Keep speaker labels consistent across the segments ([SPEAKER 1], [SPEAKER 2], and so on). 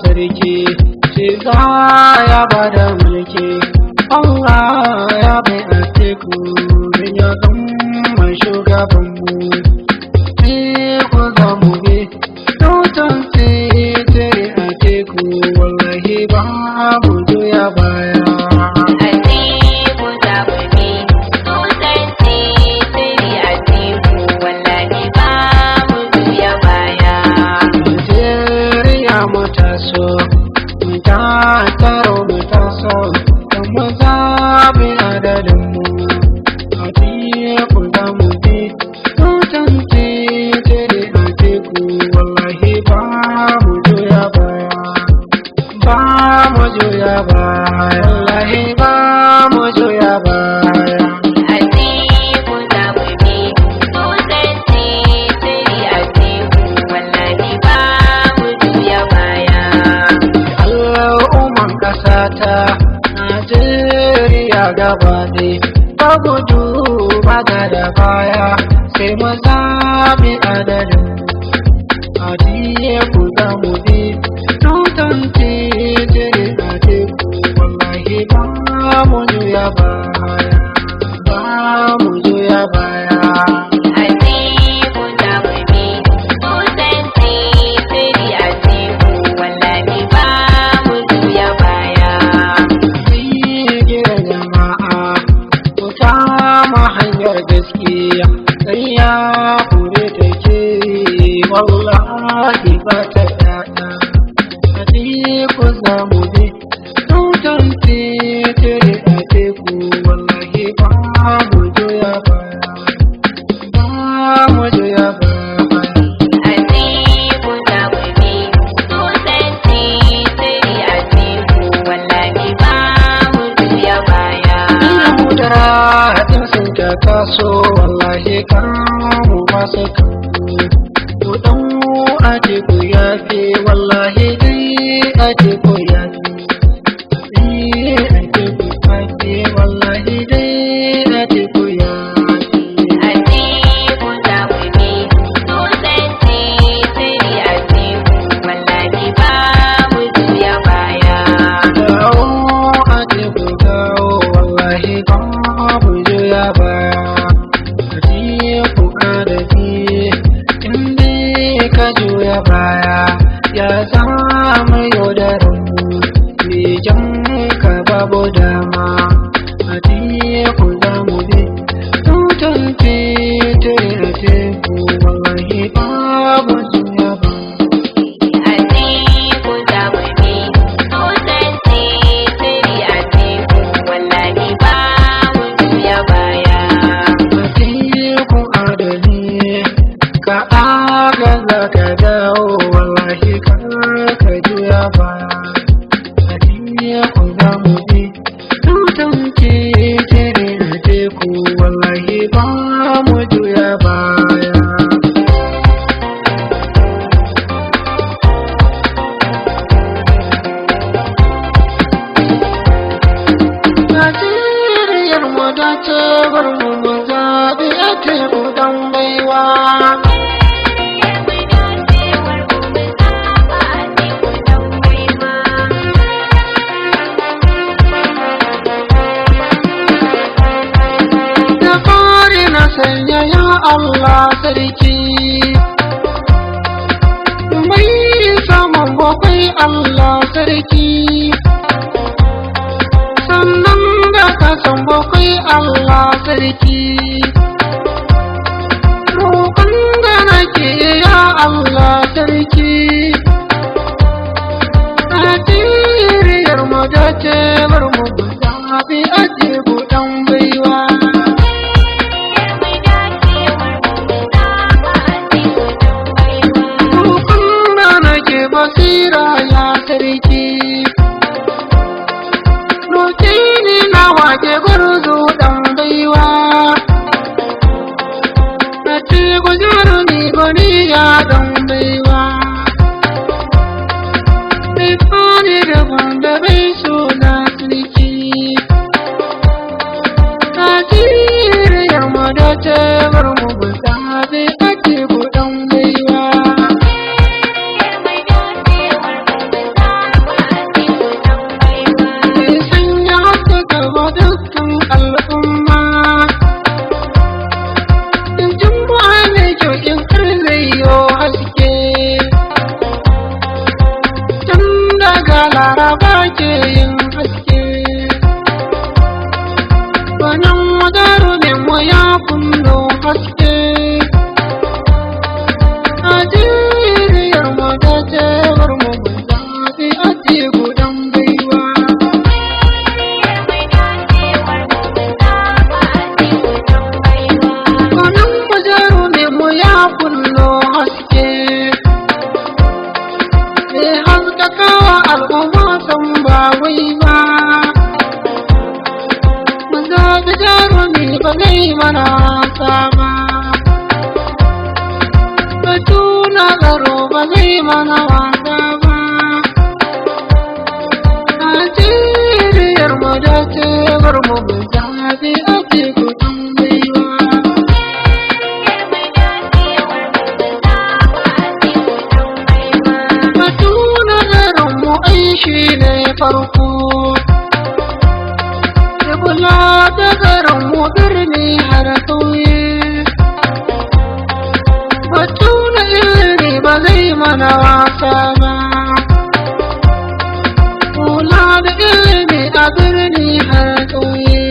[SPEAKER 1] Sarki shi za ya bada mulki. Allah ya bai Atiku don ya zama shugabanmu. Atiku za mu bi, tutan titiri Atiku, wallahi babu juya baya.
[SPEAKER 2] Atiku za mu bi, tutan titiri Atiku, wallahi ba mu juya baya.
[SPEAKER 1] Najeriya mu taso, mu tattaro mu taso, don mu zaɓi adadinmu. Atiku za mu bi, tutan titiri Atiku, wallahi ba mu juya baya. Ba mu juya baya, wallahi ba mu juya baya.
[SPEAKER 2] Atiku za mu bi, tutan titiri Atiku, wallahi ba mu juya baya.
[SPEAKER 1] Al'umman ƙasa ta Najeriya gaba ɗaya, ba gudu ba da da baya, sai mu zaɓi adadin. Atiku za mu bi, tutan titiri Atiku, wallahi ba mu juya baya, ba mu juya baya.
[SPEAKER 2] Atiku za mu bi, tutan titiri Atiku, wallahi ba mu juya baya.
[SPEAKER 1] Gira jama'a, ku kama hanyar gaskiya, ƙarya kure take, wallahi ba ta ɗaɗa. Atiku za mu bi, tutan titiri Atiku, wallahi ba mu juya baya, ba mu juya baya.
[SPEAKER 2] Atiku za mu bi, tutan titiri Atiku, wallahi ba mu juya baya.
[SPEAKER 1] Yaudara in sun ka taso, wallahi kamu masu kanku. To dan Atiku ya fi, wallahi dai Atiku ya fi. Eh, Atiku ya fi, wallahi dai Atiku ya fi.
[SPEAKER 2] Atiku za mu bi, tutan titiri Atiku, wallahi ba mu juya baya.
[SPEAKER 1] Dawo Atiku dawo, wallahi babu juya baya. Atiku adadi, in dai ka juya baya, ya zama yaudarar mu, jan ka babu dama. Atiku za mu bi, tutan titiri Atiku, wallahi babu juya baya.
[SPEAKER 2] Atiku za mu bi, tutan titiri Atiku, wallahi ba mu juya baya.
[SPEAKER 1] Atiku adali, ka agaza ka dawo, wallahi kar ka juya baya. Atiku za mu bi, tutan titiri Atiku, wallahi ba mu juya baya. Najeriyar mu da ce bar mu mu zaɓi Atiku dan baiwa. Da fari na sanya ya Allah sarki, mai saman bakwai Allah sarki, sannan da kasan bakwai Allah sarki. Roƙon da nake ya Allah sarki, Najeriyar mu da ce bar mu zaɓi Atiku ɗan baiwa. Roƙon da nake basira ya sarki, roƙi ni na wake gwarzo ɗan baiwa. Na ce gujarumi gwani ya ɗan baiwa. Mai fani da wanda bai so na sarki. Najeriyar mu da ce bar mu zaɓi Atiku ɗan baiwa. talata laraba ke yin haske. Wannan jarumin mu ya kunno haske. Najeriyar mu da cewar mu mun zaɓi Atiku dan baiwa. Wannan jarumin mu ya kunno haske. Me haskakawa al'umma san ba wai ba. Mun zaɓi jarumi ba zai mana wasa ba. Batu na tsaro ba zai mana wasa ba. Najeriyar mu da cewar mu mun zaɓi Atiku dan baiwa. Batu na tsaron mu ai shi ne farko. Da kula da tsaron mu birni har ƙauye. Batu na ilimi ba zai mana wasa ba. Kula da ilimi a birni har ƙauye.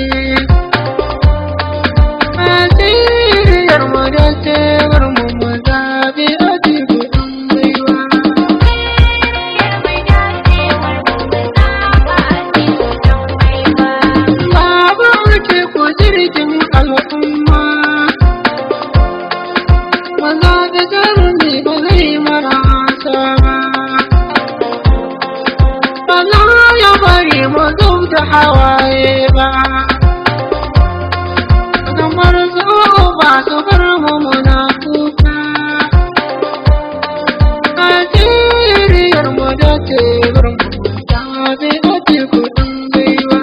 [SPEAKER 1] Najeriya mu da cewar mu mu zaɓi Atiku ɗan baiwa. Baba Atiku jirgin al'umma. Maza da jarumi ba zai mara wasa ba. Ba za ya bari mu zub da hawaye ba. Kamar su ba su bar mu muna kuka. Najeriyar mu da cewar mu zaɓi Atiku ɗan baiwa.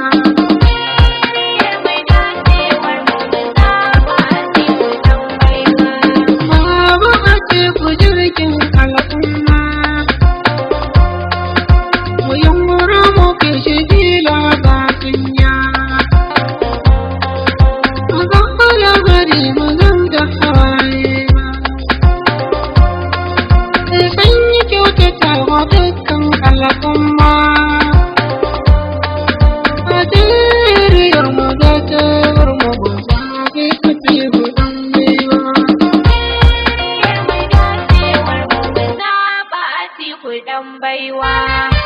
[SPEAKER 1] Baba Atiku jirgin al'umma. Mu yunkura mu kishi fila ba kunya. Mu zama ya bari mu zub da hawaye ba. Sun yi kyautata wa dukkan al'umma. Najeriyar mu da cewar mu mu zaɓi Atiku ɗan baiwa.
[SPEAKER 2] Dan baiwa.